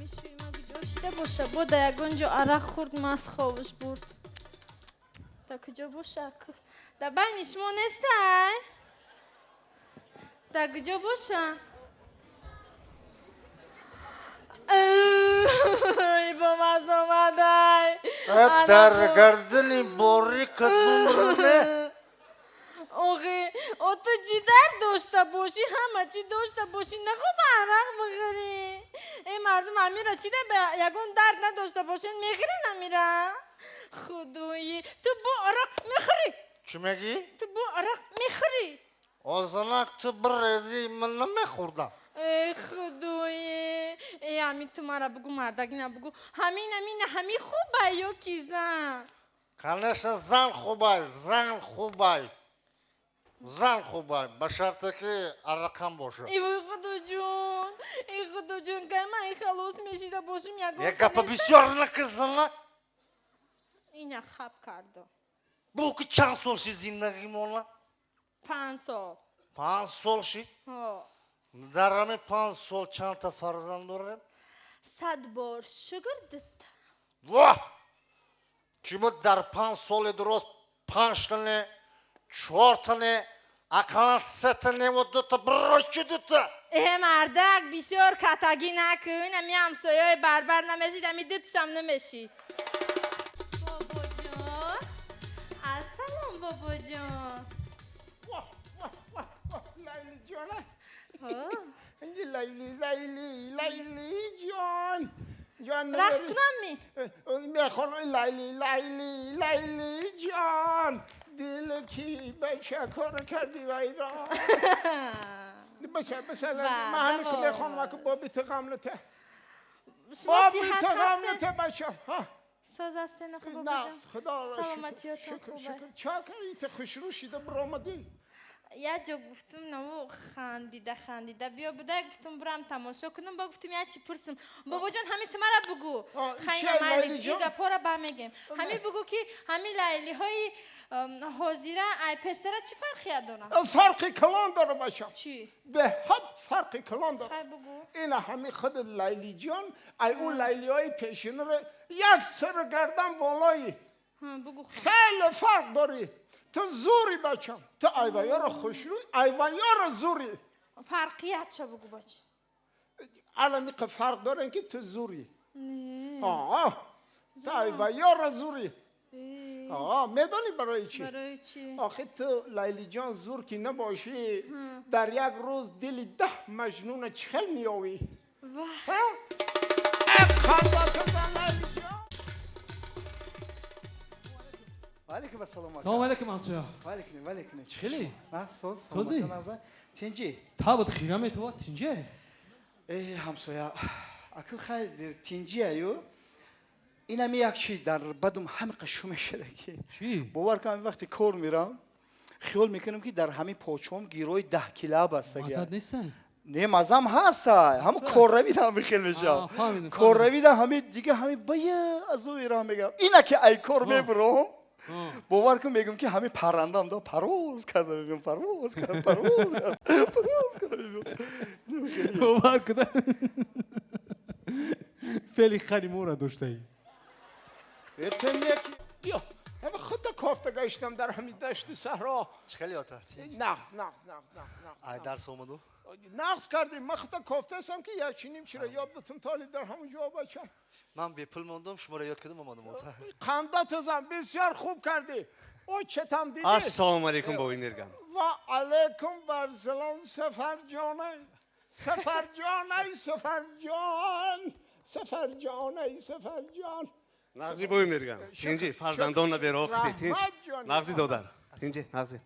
Ами шӯима куҷо шида боша? Бо да ягон ҷо арақ хӯрд, маст хобаш бурд. Да куҷо боша? Да байни шумо нестай? Да куҷо боша? Бо маз омадай. Дар гардани борикат бумрне. Охе, о ту чӣ дард дошта бошӣ, ҳама чӣ дошта бошӣ, нахоба арақ бихӯрӣ. Э мардум амира чӣ да ягон дард надошта бошен мехӯрен амира? Худои, ту бо арақ мехӯрӣ. Чӣ мегӣ? Ту бо арақ мехӯрӣ. Озанак ту бирезӣ, ман намехӯрдам. Э худои, э ами ту мара бугу, мардагина бугу. Ҳамин амина ҳами хубай ё ки зан? Конечно, зан хубай, зан хубай. Зан хубай, ба шарте ки арақам бошад. Ивой худоҷон, э худоҷон, кай ман халос мешида бошим ягон. Як гапа бисёр накизана. Ина хаб кардо. Бу ки чанд сол шид зиндагимона? 5 сол. 5 сол шид? Ҳо. Дар ҳамин 5 сол чандта фарзанд дорем? 100 бор шукр, дута. Воҳ! Чӣ мо дар 5 соли дурост 5 та не, 4 та не, ақаллан 3 та не ва дута, барои чӣ дута? Э мардак, бисёр катагӣ накун, ами ҳамсояи барбар намешид, ами дуташам намешид. Бобоҷон, ассалом бобоҷон. Лайли ҷона. Лайли, Лайли, Лайли ҷон. Ҷон. Рақс кунам ми? Мехонам Лайли, Лайли, Лайли ҷон. Дил ки бача кор кардӣ вайрон. Баса, баса, ман ҳамин ки мехонам, ки боби ту ғам нате. Шумо Боби сиҳат ту ғам ҳастед? нате, бача. Ҳа. Соз ҳастед, охи бобоҷон? Нағз, худо ро шукр, Саломатиётон шукр, хуб. шукр. Ча кардӣ ту хушрӯ шида биромадӣ? Як ҷо гуфтум, наву хандида хандида биё буда, гуфтум бурам тамошо кунам, ба гуфтум як чӣ пурсим. Бобоҷон, ҳами ту мара бугу. Хайна чӣ, майли, Лайли ҷон? Гапҳоро бармегем. Ҳами бугу ки ҳами лайлиҳои ҳозира ай пештара чӣ фарқият доранд? Фарқи калон дора, бача. Чӣ? Беҳад фарқи калон дора. Хай бугу. Ина ҳами худ Лайли ҷон, ай ӯ лайлиҳои пешинаро як сар гардан болои. Ҳа, бугу хай. Хеле фарқ дорӣ. Ту зӯрӣ, бачам. Ту айваёро хушрӯ, айваёро зӯрӣ. Фарқиятша бугу, бача. Алами фарқ дорен ки ту зӯрӣ. Не. Аа, ту айваёро зӯрӣ. Э, Аа, медонӣ барои чӣ? Барои чӣ? Охи ту Лайли ҷон зӯр ки набошӣ, дар як рӯз дили 10 маҷнуна чӣ хел меёвӣ? Ваҳ. Ҳа? Э, ханда кундан, Лайли ҷон. Валейкум ассалом. Салом алейкум, ҳамсоя. Валейкум, валейкум. Чӣ хеле? А, соз, Созӣ? саломатон. Тинҷӣ? Табат хира метова, тинҷе? Э, ҳамсоя, аку хай тинҷи аю. Инами як чиз дар бадум ҳамиқа шу мешада ки. Чӣ? Бовар кун, вақти кор мирам, хиёл мекунам ки дар ҳамин почом гирои 10 кила бастагӣ. Мазад нестай? Не, мазам ҳаста. Ҳамун корравида ҳамин хел мешавам. Аа, фаҳмидам, Корравида ҳамин дига ҳамин бая азои раҳ мегам. Ина ки ай кор мебурам, бовар кун, мегӯм ки ҳамин паррандам да парвоз карда мегӯм, парвоз карда, парвоз карда, парвоз карда мегӯм. Бовар куда. Феъли хари мора доштаӣ. Биё, ҳама худта кофта гаштам дар ҳамин дашту саҳро. Чӣ хеле ота? Нағз, нағз, нағз, нағз, нағз. Ай дарс омаду? Нағз кардем. Ман худта кофтаастам ки як чиним чира ёд бутум толи дар ҳамон ҷо, бачам. Ман бепул мондам, шуморо ёд кардам, омадам, ота. Қанда тузам, бисёр хуб кардӣ. О, четам дидӣ? Ассалому алейкум, бобои Мирган. Ва алайкум барсалом, Сафарҷонай. Сафарҷонай, Сафарҷон. Сафарҷонай, Сафарҷон. Нағзи, бобои Мирган? Тинҷи, фарзандон набераҳо худӣ, тинҷ? Раҳмат ҷон. Нағзи, додар? Тинҷи, нағзи?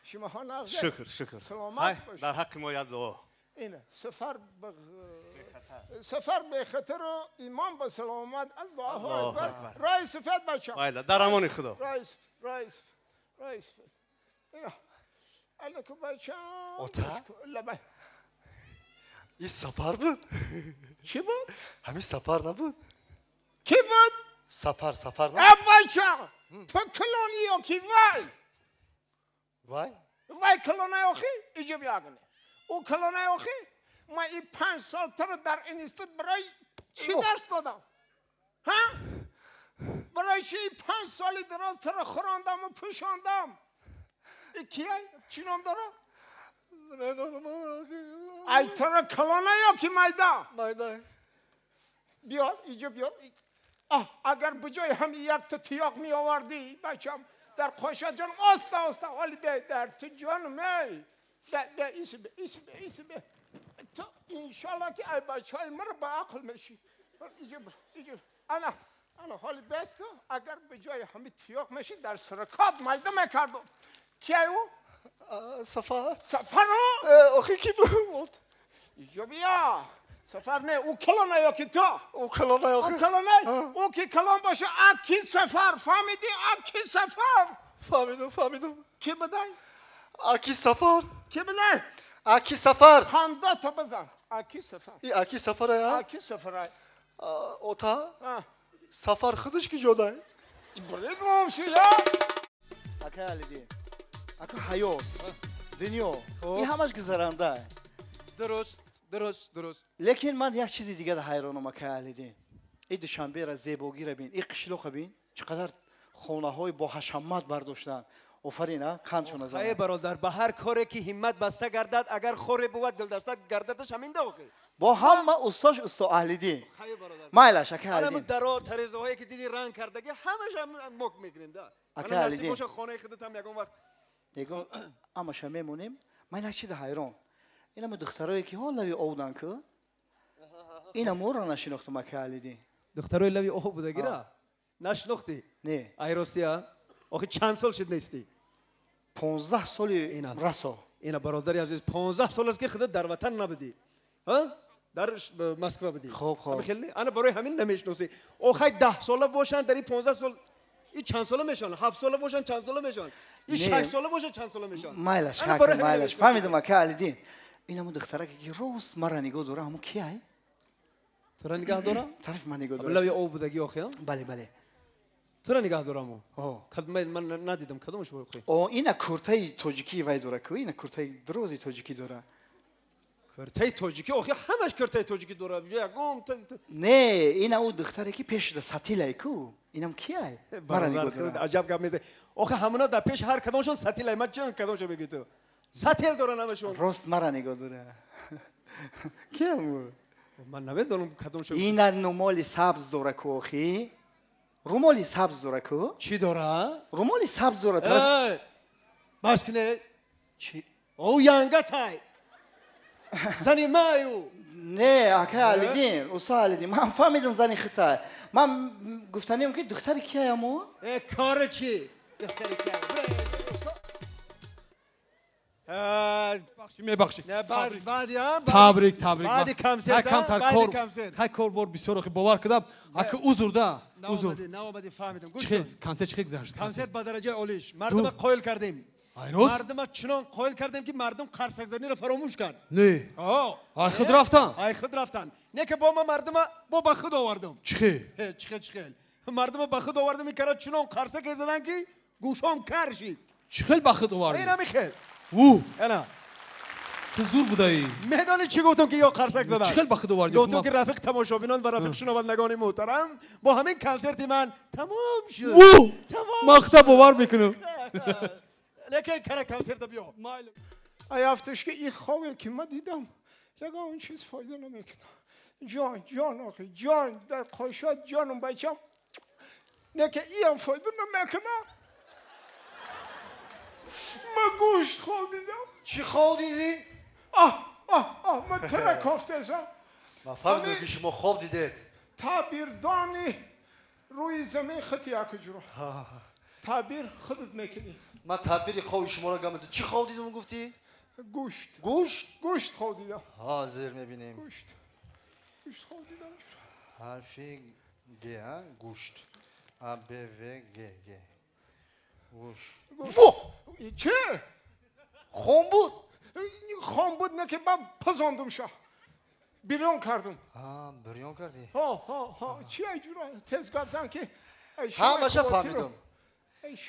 Шумоҳо нағзе? Шукр, шукр. Саломат Хай, бошед. дар ҳаққи мо як дуо. Ина сафар сафар бехатару имон ба саломат. Аллоҳу Аллоҳу акбар. акбар. Роҳи сафед, бачам. Майла, дар амони Худо. Роҳи сафед, роҳи сафед, роҳи сафед. Ина алайкум, бачам. Ота? Лабай. Ин сафар буд? Чӣ буд? Ҳамин сафар набуд? Кӣ буд? Сафар, сафар Э, набуд? бача, ту калони ё ки вай? Вай? Вай калонай охи? Иҷо биягне. Ӯ калонай охи? Ман ин 5 сол туро дар институт барои چی درس دادم؟ ها؟ برای چی 5 سال دراز تو را خوراندم و پوشاندم؟ ای کیه؟ چی نام داره؟ ای تو را کلانه یا کی میده؟ میده. بیا اینجا بیا. آه اگر بجای هم یک تا تیاق می آوردی بچم در خوشت جانم آستا آستا حالی به در تو جانم ای به ایسی به ایسی به ایسی به تو انشالله که ای بچه های مرا به عقل میشی. اینجا بر اینجا انا انا حالی بست تو اگر بجای همه تیاق میشی در سرکات میده میکردم. کیه او؟ سفر. سفر او؟ آخه کی بود؟ اینجا بیا. سفر نه او کلانه یا که تو او کلانه یا او کلانه او که کلان باشه اکی سفر فهمیدی؟ اکی سفر فهمیدم فهمیدم. کی بدای؟ اکی سفر. کی بدای؟ اکی سفر. خنده تو بزن. اکی سفر. ای اکی سفر یا؟ اکی سفر. اوتا سفر خودش کی جدای؟ بله گم شیا. اکی علی اکی حیات دنیا این همش گذرانده. درست درست درست. лекин ман як чизи дигар ҳайронам ака Аҳлиддин. И Душанбера зебогиро бин, и қишлоқа бин, чӣ қадар хонаҳои бо ҳашамат бардоштанд. Офарин, а қандшона зан. Хай бародар, ба ҳар коре ки ҳиммат баста гардад, агар хоре бувад гулдаста гардадаш ҳамин да охи. Бо ҳама устош усто Аҳлиддин. Хай бародар. Майлаш ака Аҳлиддин. Ҳама даро тарезаҳое ки диди ранг кардаги ҳамаш мок мекунем да. Ака Аҳлиддин. Боша хонаи худат ҳам ягон вақт. Ягон ҳамаша мемонем. Ман як чиз ҳайрон. Инам духтарое ки ҳо лави овдан ку, инам ӯро нашинохтам ака Аҳлиддин. Духтарои лави ов будагира? Нашинохтӣ? Не. Ай ростия? Охи чанд сол шуд нестӣ? 15 соли расо. Ина бародари азиз, 15 сол аст ки худат дар ватан набудӣ. Ҳа? Дар Москва будӣ. Хоб хоб. Хеле ана барои ҳамин намешиносӣ. Охай 10 сола бошанд, дар ин 15 сол и чанд сола мешаванд? 7 сола бошанд чанд сола мешаванд? И 6 сола бошанд чанд сола мешаванд? Майлаш, хака, майлаш. Фаҳмидам ака Аҳлиддин. Инаму духтараке ки рост мара нигоҳ дора, ҳамун кияй? Тура нигоҳ дора? Тарафи ман нигоҳ дора. Лави ов будаги охи, ҳа? Бале, бале. Тура нигоҳ дорам ӯ? О. Ман надидам, кадомаш бо охи? О, ина куртаи тоҷикии вай дора ку, ина куртаи дрози тоҷикӣ дора. Куртаи тоҷикӣ? Охи ҳамаш куртаи тоҷикӣ дора. Ягон Не, ина ӯ духтаре ки пешда сатилай ку. Инам кияй? Мара нигоҳ дора. Аҷаб гап мезанӣ. Охи ҳамуна дар пеш ҳар кадомшон сатилай. Ман чӣ кадомшо бигӯй ту? Сатил доран ҳамашон. Рост мара нигоҳ дора. Киям ӯ? Ман намедонам кадомшо. Ина румоли сабз дора ку охи. Румоли сабз дора ку? Чӣ дора? Румоли сабз дора. Бас кине. Чӣ? Ӯ янгатай. Зани май ӯ. Не, ака Аҳлиддин, усто Аҳлиддин, ман фаҳмидам зани хитай. Ман гуфтанем ки духтари кияям ӯ? Э, кори чӣ? Духтари кияй. Мебахшӣ. Табрик, Табрик, табрик. Баъди консерт, баъди консерт. Хай кор бор бисёр охи бовар кардам. Ака узр да, узр. Наомадӣ, фаҳмидам. Гӯш Чӣ консерт чӣ гузашт? Консерт ба дараҷаи олиш. Мардума қоил кардем. Ай рост? Мардума чунон қоил кардем ки мардум қарсакзаниро фаромӯш кард. Не. О. Ай худ рафтан? Ай худ рафтан. Не ки бо ма мардума бо ба худ овардам. Чӣ? Чӣ чӣ? Мардума ба худ овардам, ин кара чунон қарсак задан ки гӯшом кар шид. Чӣ хел ба худ овардӣ? Ин ҳами хел. У. Ана. Ту зур будаӣ. Медонӣ чӣ гуфтам ки ё қарсак задам? Чӣ хел ба худ овардӣ? Гуфтам ки рафиқ тамошобинон ва рафиқ шунавандагони муҳтарам, бо ҳамин консерти ман тамом шуд. У! Тамом. Ман худам бовар мекунам. Лекин кара консерта биё. Ай ҳафташ ки ин хобе ки ман дидам, ягон чиз фоида намекунад. Ҷон, ҷон охи, ҷон дар қошот ҷонум бачам. Не ки иам фоида намекунад. Ман гӯшт хоб дидам. Чӣ хоб дидӣ? Оҳ, оҳ, оҳ, ман тура кофтасам. Ман фаҳмидам ки шумо хоб дидед. Таъбирдони рӯи замин хати якҷуро. Таъбир худат мекунӣ. Ман тадбири хоби шуморо гап мезанам. Чӣ хоб дидам гуфтӣ? Гӯшт. Гӯшт? Гӯшт хоб дидам. Ҳозир мебинем. Гӯшт. Гӯшт хоб дидам. Ҳарфи Г, а? Гӯшт. А, Б, В, Г, Г. Гӯшт. Во! Чӣ? Хом буд? Хом буд, не ки ман пазондум ша. Бирён кардум. Бирён кардӣ? Ҳо, ҳо, ҳо. Чӣ ай ҷура? Тез гап зан ки. Ҳамаша фаҳмидам.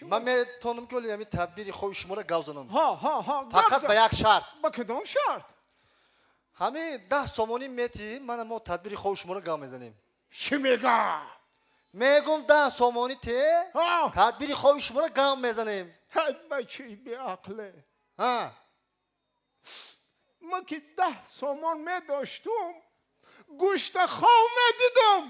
Ман метавонам ки оли ҳамин тадбири хоби шуморо гап занам. Ҳо, ҳо, ҳо. Фақат ба як шарт. Ба кадом шарт? Ҳамин 10 сомонӣ метӣ, ман мо тадбири хоби шуморо гап мезанем. Чӣ мега? Мегум 10 сомонӣ те Ҳа. Тадбири хоби шуморо гам мезанем. Ҳай бачаи беақле. Ҳа. Ма ки 10 сомон медоштум, гӯшта хов медидум.